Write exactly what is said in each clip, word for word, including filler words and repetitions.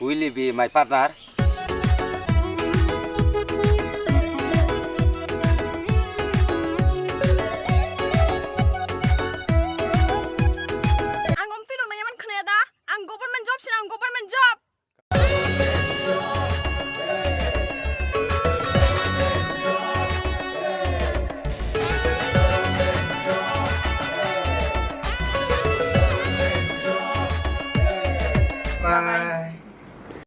Will you be my partner? Ang omtwi rok naiman khwnaya da? Ang government job sina, ang government job. Bye.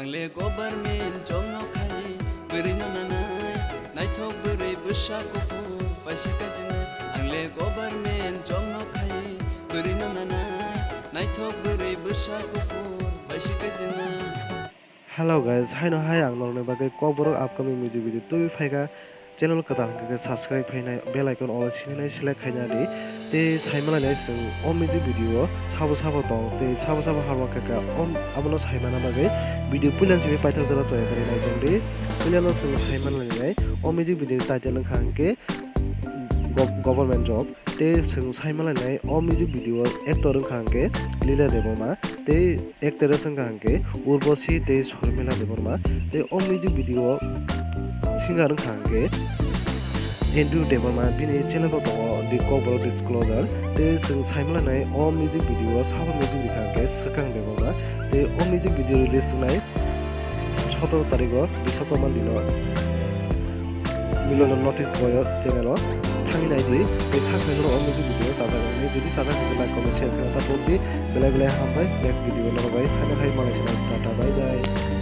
Ang le government job no khai, bwrwi no nanai, naithok bwrwi bwsa kuphur, paisa kajinai. Ang le government job no khai, bwrwi no nanai, naithok bwrwi bwsa kuphur, paisa kajinai. Hello guys, haino hai ang norokni bagwi Kokborok upcoming music video tubui phaikha. Channel kwtal hwnkhe khe subscribe khainai, bell icon all sinai select khaina di. Tei saimalainai chwng o music video sabo sabo tong tei sabo sabo hamya khe khe o, abono saimana bagwi video puilani simi paithak jora choya kari nai tong di. Puilano chwng saimalainai o music video title wngkha hwnkhe Go-, Government Job. Tei chwng saimalainai o music video actor wngkha hwnkhe Lila Debbarma. Tei actress wngkha hwnkhe Urbosi tei Sharmila Debbarma. Tei o music video singer wngkha hwnkhe Andrew Debbarma, bini channel bo tongo The Kokborok Disclosure. Tei chwng saimalainai o music video o sabo music rikha hwnkhe Swkang Debbarma. Tei o music video release wngnai sotoro tarikh o Biswakarma dino. Milano Notice Boy o channel o thangwi nai di. Tei sakni o music video o chajak wngwi, jodi chajak hwnkhe like, comment, share khaina ta pok di. Belai belai hambai, next video o norok bai haino hai malai sinai, tata, bye bye.